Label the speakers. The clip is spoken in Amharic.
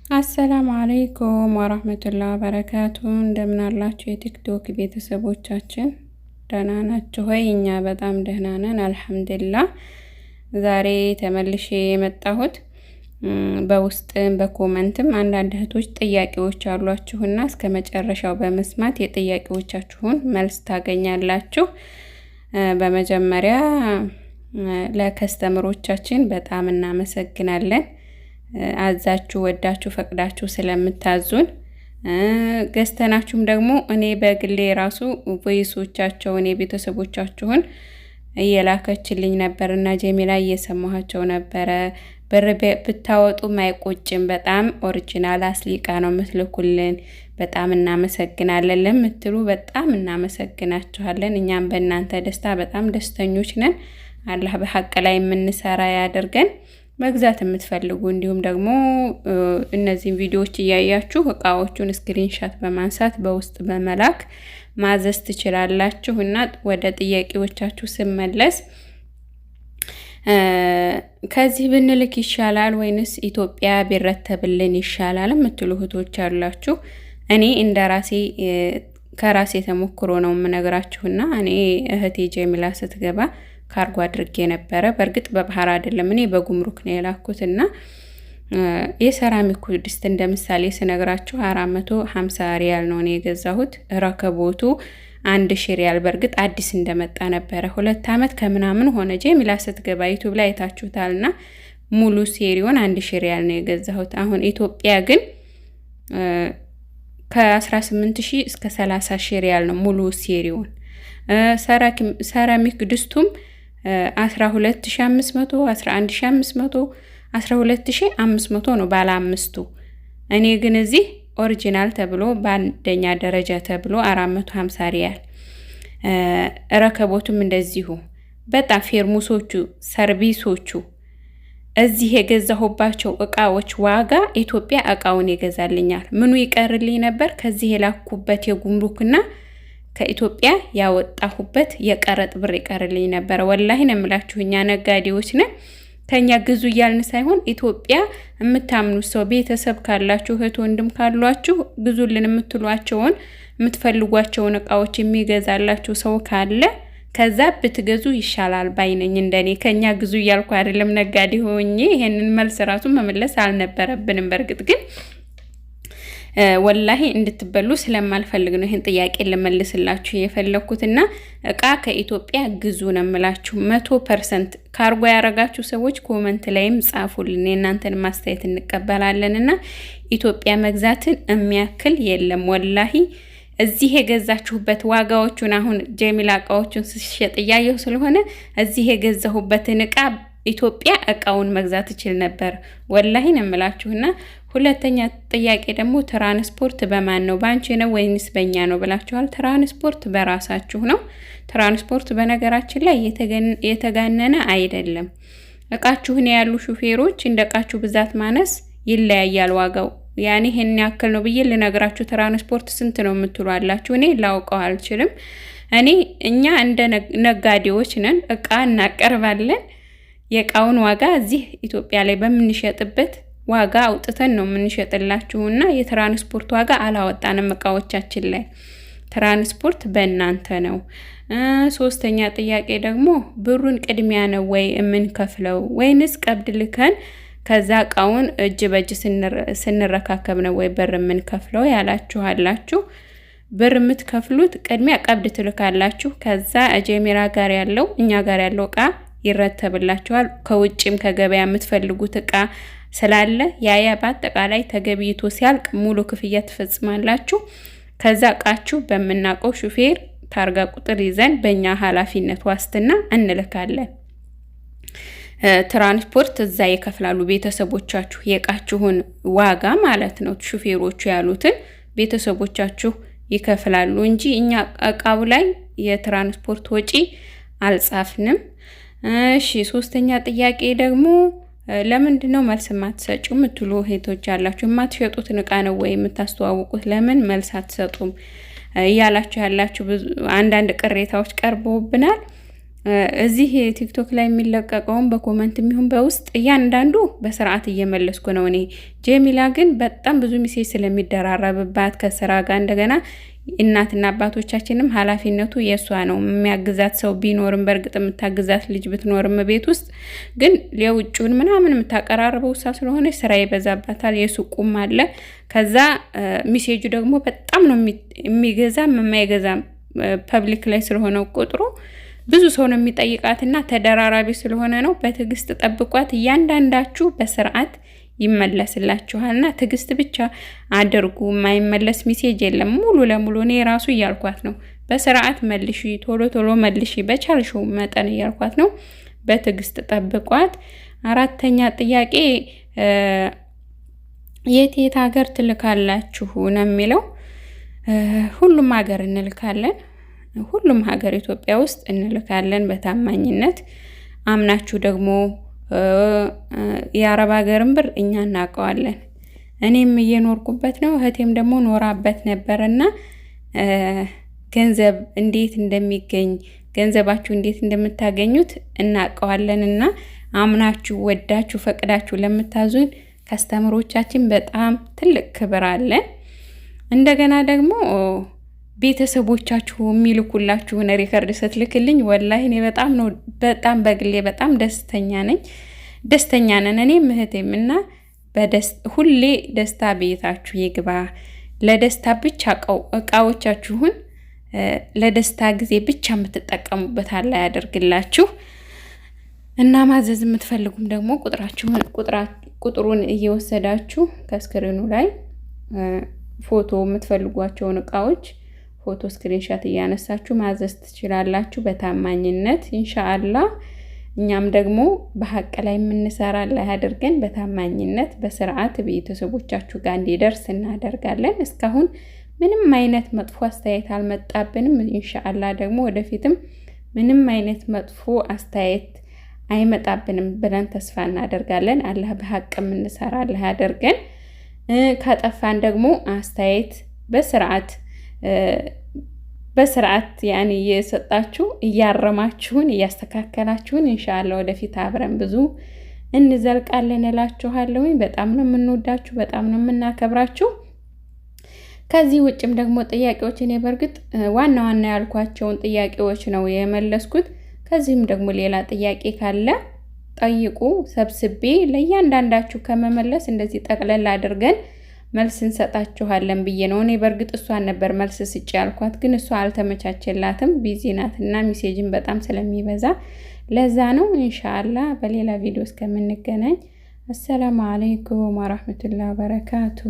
Speaker 1: السلام عليكم ورحمة الله وبركاته። እንደምን አላችሁ የቲክቶክ ቤተሰቦቻችን? ደህና ናችሁ ወይ? እኛ በጣም ደህና ነን الحمد لله። ዛሬ ተመልሼ የመጣሁት በውስጥም በ comment ም አንዳንድ እህቶች ጥያቄዎች አሏችሁና እስከ መጨረሻው በመስማት የጥያቄዎቻችሁን መልስ ታገኛላችሁ። በመጀመሪያ ለ customer ኦቻችን በጣም እናመሰግናለን። አዛችሁ ወዳችሁ ፈቅዳችሁ ስለምታዙን፣ ገዝተናችሁም ደግሞ እኔ በግሌ ራሱ voice ኦቻቸውን የቤተሰቦቻችሁን እየላከችልኝ ነበር እና ጀሚላ እየሰማኋቸው ነበረ። ብር ብታወጡም አይቆጭም። በጣም original አስሊ እቃ ነው የምትልኩልን። በጣም እናመሰግናለን ለምትሉ በጣም እናመሰግናችኋለን። እኛም በእናንተ ደስታ በጣም ደስተኞች ነን። አላህ በሀቅ ላይ የምንሰራ ያደርገን። መግዛት የምትፈልጉ እንዲሁም ደግሞ እነዚህን ቪዲዮዎች እያያችሁ እቃዎቹን screenshot በማንሳት በውስጥ በመላክ ማዘዝ ትችላላችሁ። እና ወደ ጥያቄዎቻችሁ ስመለስ፣ ከዚህ ብንልክ ይሻላል ወይንስ ኢትዮጵያ ቢረተብልን ይሻላል የምትሉ እህቶች አላችሁ። እኔ እንደ ራሴ ከራሴ ተሞክሮ ነው የምነግራችሁና እኔ እህቴ ጀሚላ ስትገባ ካርጎ አድርጌ ነበረ። በእርግጥ በባህር አይደለም፣ እኔ በጉምሩክ ነው የላኩትና የሴራሚኩ ድስት እንደ ምሳሌ ስነግራችሁ 450 ሪያል ነው እኔ የገዛሁት። ረከቦቱ 1000 ሪያል። በእርግጥ አዲስ እንደመጣ ነበረ። 2 ዓመት ከምናምን ሆነ ጀሚላ ስትገባ፣ ዩቱብ ላይ አይታችሁታልና ሙሉ ሴሪውን 1000 ሪያል ነው የገዛሁት። አሁን ኢትዮጵያ ግን ከ18 ሺህ እስከ 30 ሺህ ሪያል ነው ሙሉ ሴሪውን። ሴራሚክ ድስቱም 12,500፣ 11,500፣ 12,500 ነው ባለ አምስቱ። እኔ ግን እዚህ original ተብሎ በአንደኛ ደረጃ ተብሎ 450 ሪያል። ረከቦቱም እንደዚሁ በጣም ፌርሙሶቹ፣ ሰርቪሶቹ እዚህ የገዛሁባቸው እቃዎች ዋጋ ኢትዮጵያ እቃውን ይገዛልኛል። ምኑ ይቀርልኝ ነበር? ከዚህ የላኩበት የጉምሩክና ከኢትዮጵያ ያወጣሁበት የቀረጥ ብር ይቀርልኝ ነበረ። ወላሂ ነው የምላችሁ፣ እኛ ነጋዴዎች ነን። ከኛ ግዙ እያልን ሳይሆን ኢትዮጵያ የምታምኑት ሰው ቤተሰብ ካላችሁ፣ እህት ወንድም ካሏችሁ፣ ግዙልን የምትሏቸውን የምትፈልጓቸውን እቃዎች የሚገዛላችሁ ሰው ካለ ከዛ ብትገዙ ይሻላል ባይ ነኝ። እንደኔ ከኛ ግዙ እያልኩ አይደለም። ነጋዴ ሆኜ ይሄንን መልስ ራሱ መመለስ አልነበረብንም። በእርግጥ ግን ወላሂ እንድትበሉ ስለማልፈልግ ነው ይህን ጥያቄ ልመልስላችሁ የፈለግኩትና እቃ ከኢትዮጵያ ግዙ ነው የምላችሁ። 100% ካርጎ ያረጋችሁ ሰዎች comment ላይም ጻፉልን፣ የእናንተን ማስተያየት እንቀበላለን። እና ኢትዮጵያ መግዛትን የሚያክል የለም ወላሂ። እዚህ የገዛችሁበት ዋጋዎቹን አሁን ጀሚላ እቃዎቹን ስሸጥ እያየሁ ስለሆነ እዚህ የገዛሁበትን እቃ ኢትዮጵያ እቃውን መግዛት እችል ነበር። ወላሂ ነው የምላችሁና ሁለተኛ ጥያቄ ደግሞ ትራንስፖርት በማን ነው፣ በአንቺ ነው ወይንስ በእኛ ነው ብላችኋል። ትራንስፖርት በራሳችሁ ነው። ትራንስፖርት በነገራችን ላይ የተጋነነ አይደለም። እቃችሁን ያሉ ሹፌሮች እንደ እቃችሁ ብዛት ማነስ ይለያያል ዋጋው። ያኔ ይሄን ያክል ነው ብዬ ልነግራችሁ ትራንስፖርት ስንት ነው የምትሉ አላችሁ። እኔ ላውቀው አልችልም። እኛ እንደ ነጋዴዎች ነን፣ እቃ እናቀርባለን። የእቃውን ዋጋ እዚህ ኢትዮጵያ ላይ በምንሸጥበት ዋጋ አውጥተን ነው የምንሸጥላችሁና የትራንስፖርት ዋጋ አላወጣንም እቃዎቻችን ላይ። ትራንስፖርት በእናንተ ነው። ሶስተኛ ጥያቄ ደግሞ ብሩን ቅድሚያ ነው ወይ የምንከፍለው ወይንስ ቀብድ ልከን ከዛ እቃውን እጅ በእጅ ስንረካከብ ነው ወይ ብር የምንከፍለው ያላችሁ አላችሁ። ብር የምትከፍሉት ቅድሚያ ቀብድ ትልካላችሁ። ከዛ ጀሚራ ጋር ያለው፣ እኛ ጋር ያለው እቃ ይረተብላችኋል። ከውጭም ከገበያ የምትፈልጉት እቃ ስላለ ያያ በአጠቃላይ ተገብይቶ ሲያልቅ ሙሉ ክፍያ ትፈጽማላችሁ። ከዛ እቃችሁ በምናውቀው ሹፌር ታርጋ ቁጥር ይዘን በእኛ ኃላፊነት ዋስትና እንልካለን። ትራንስፖርት እዛ ይከፍላሉ ቤተሰቦቻችሁ፣ የእቃችሁን ዋጋ ማለት ነው። ሹፌሮቹ ያሉትን ቤተሰቦቻችሁ ይከፍላሉ እንጂ እኛ እቃው ላይ የትራንስፖርት ወጪ አልጻፍንም። እሺ፣ ሶስተኛ ጥያቄ ደግሞ ለምንድን ነው መልስ የማትሰጩ የምትሉ እህቶች አላችሁ። የማትሸጡትን እቃ ነው ወይ የምታስተዋውቁት? ለምን መልስ አትሰጡም እያላችሁ ያላችሁ አንዳንድ ቅሬታዎች ቀርበውብናል። እዚህ ቲክቶክ ላይ የሚለቀቀውን በ comment የሚሆን በውስጥ እያንዳንዱ በስርዓት እየመለስኩ ነው እኔ። ጀሚላ ግን በጣም ብዙ message ስለሚደራረብባት ከስራ ጋር፣ እንደገና እናትና አባቶቻችንም ኃላፊነቱ የእሷ ነው። የሚያግዛት ሰው ቢኖርም፣ በእርግጥ የምታግዛት ልጅ ብትኖርም ቤት ውስጥ ግን የውጭውን ምናምን የምታቀራርበው እሷ ስለሆነች ስራ ይበዛባታል። የሱቁም አለ። ከዛ message ኡ ደግሞ በጣም ነው የሚገዛም የማይገዛም፣ public ላይ ስለሆነ ቁጥሩ ብዙ ሰው ነው የሚጠይቃትና ተደራራቢ ስለሆነ ነው። በትዕግስት ጠብቋት። እያንዳንዳችሁ በስርዓት ይመለስላችኋልና ትዕግስት ብቻ አድርጉ። የማይመለስ message የለም። ሙሉ ለሙሉ እኔ ራሱ እያልኳት ነው። በስርዓት መልሺ፣ ቶሎ ቶሎ መልሺ፣ በቻልሽው መጠን እያልኳት ነው። በትዕግስት ጠብቋት። አራተኛ ጥያቄ የት የት ሀገር ትልካላችሁ ነው የሚለው። ሁሉም ሀገር እንልካለን። ሁሉም ሀገር ኢትዮጵያ ውስጥ እንልካለን በታማኝነት። አምናችሁ ደግሞ የአረብ ሀገርን ብር እኛ እናውቀዋለን። እኔም እየኖርኩበት ነው፣ እህቴም ደግሞ ኖራበት ነበርና ገንዘብ እንዴት እንደሚገኝ፣ ገንዘባችሁ እንዴት እንደምታገኙት እናውቀዋለን። እና አምናችሁ ወዳችሁ ፈቅዳችሁ ለምታዙን customer ኦቻችን በጣም ትልቅ ክብር አለን። እንደገና ደግሞ ቤተሰቦቻችሁ የሚልኩላችሁን record ስትልክልኝ ወላሂ እኔ በጣም ነው፣ በጣም በግሌ በጣም ደስተኛ ነኝ። ደስተኛ ነን እኔም እህቴም። እና ሁሌ ደስታ ቤታችሁ ይግባ። ለደስታ ብቻ እቃዎቻችሁን ለደስታ ጊዜ ብቻ የምትጠቀሙበት አላ ያደርግላችሁ። እና ማዘዝ የምትፈልጉም ደግሞ ቁጥራችሁን ቁጥሩን እየወሰዳችሁ ከ screen ኡ ላይ ፎቶ፣ የምትፈልጓቸውን እቃዎች ፎቶ screenshot እያነሳችሁ ማዘዝ ትችላላችሁ በታማኝነት ኢንሻአላህ። እኛም ደግሞ በሀቅ ላይ የምንሰራ ላይ አድርገን በታማኝነት በስርዓት ቤተሰቦቻችሁ ጋር እንዲደርስ እናደርጋለን። እስካሁን ምንም አይነት መጥፎ አስተያየት አልመጣብንም። ኢንሻአላህ ደግሞ ወደፊትም ምንም አይነት መጥፎ አስተያየት አይመጣብንም ብለን ተስፋ እናደርጋለን። አላህ በሀቅ የምንሰራ አላህ ያደርገን። ካጠፋን ደግሞ አስተያየት በስርዓት ያኔ እየሰጣችሁ፣ እያረማችሁን፣ እያስተካከላችሁን ኢንሻአላህ ወደፊት አብረን ብዙ እንዘልቃለን እላችኋለሁኝ። በጣም ነው የምንወዳችሁ፣ በጣም ነው የምናከብራችሁ። ከዚህ ውጭም ደግሞ ጥያቄዎች፣ እኔ በእርግጥ ዋና ዋና ያልኳቸውን ጥያቄዎች ነው የመለስኩት። ከዚህም ደግሞ ሌላ ጥያቄ ካለ ጠይቁ። ሰብስቤ ለእያንዳንዳችሁ ከመመለስ እንደዚህ ጠቅለል አድርገን መልስ እንሰጣችኋለን ብዬ ነው። እኔ በእርግጥ እሷን ነበር መልስ ስጭ ያልኳት፣ ግን እሷ አልተመቻቸላትም፣ busy ናትና message ን በጣም ስለሚበዛ ለዛ ነው። ኢንሻአላ በሌላ ቪዲዮ እስከምንገናኝ አሰላሙ አለይኩም ወራህመቱላሂ ወበረካቱ።